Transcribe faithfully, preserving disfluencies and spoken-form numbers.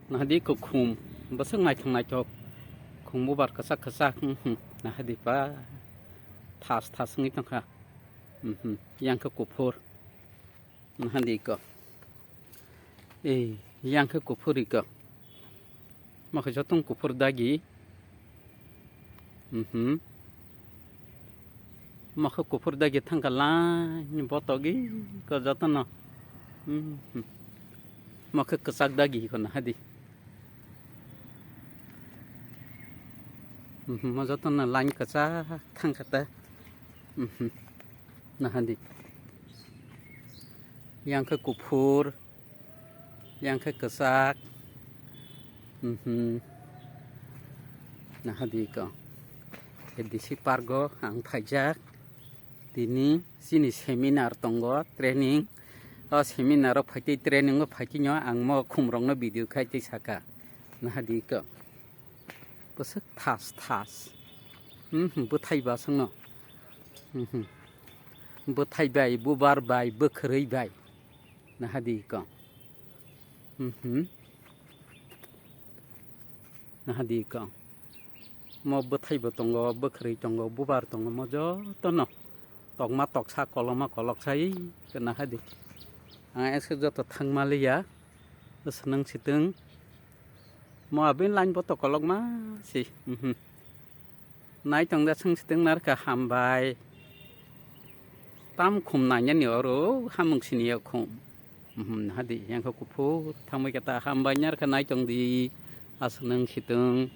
Nahadi ko khum, bwswk naithok naithok, khum bubar kwchak kwchak, hmm, hmm, nahadi pa, thas thas wngwi tongkha, hmm, hmm, yang khe kuphur, nahadi ko, ei, yang khe kuphur iko, mo khe jotong kuphur dagi, hmm, hmm. Mokhe kuphur dagi thangkha lain botogwi ko jotono. Hmm, hmm. Mokhe kwchak dagi ko nahadi. Hmm, hmm, mo jotono lain kwchak thangkha ta. Hmm, hmm. Nahadi. Yang khe kuphur. Yang khe kwchak. Mhm. Nahadi ko. A D C park o ang phaijak. Tini chini seminar tongo, training. O seminar o phaitwi training o phaitwino ang mo khumrokno video khai tei saka. Nahadi ko. Bwswk thas thas. Mhm, bwthai ba swngno. Mhm. Bwthai bai, bubar bai, bwkhwrwi bai. Nahadi ko. Mhm. Nahadi ko. Mo bwthai bo tongo, bwkhwrwi tongo, bubar tongo, mo jotono. Tokma toksa, koloma koloksa, ei, nahadi. Ang eske joto thangma liya. Swnang sitwng. Mo abin line bo to kolokma si. Mhm. Naitong da sung sitwng narwkha hambai. Tam khum nainani oro hamung sini ya khum. Mhm, hadi yang khe kuphur thangbai khe ta hambai narwkha naitong di. Aswk nang sitwng.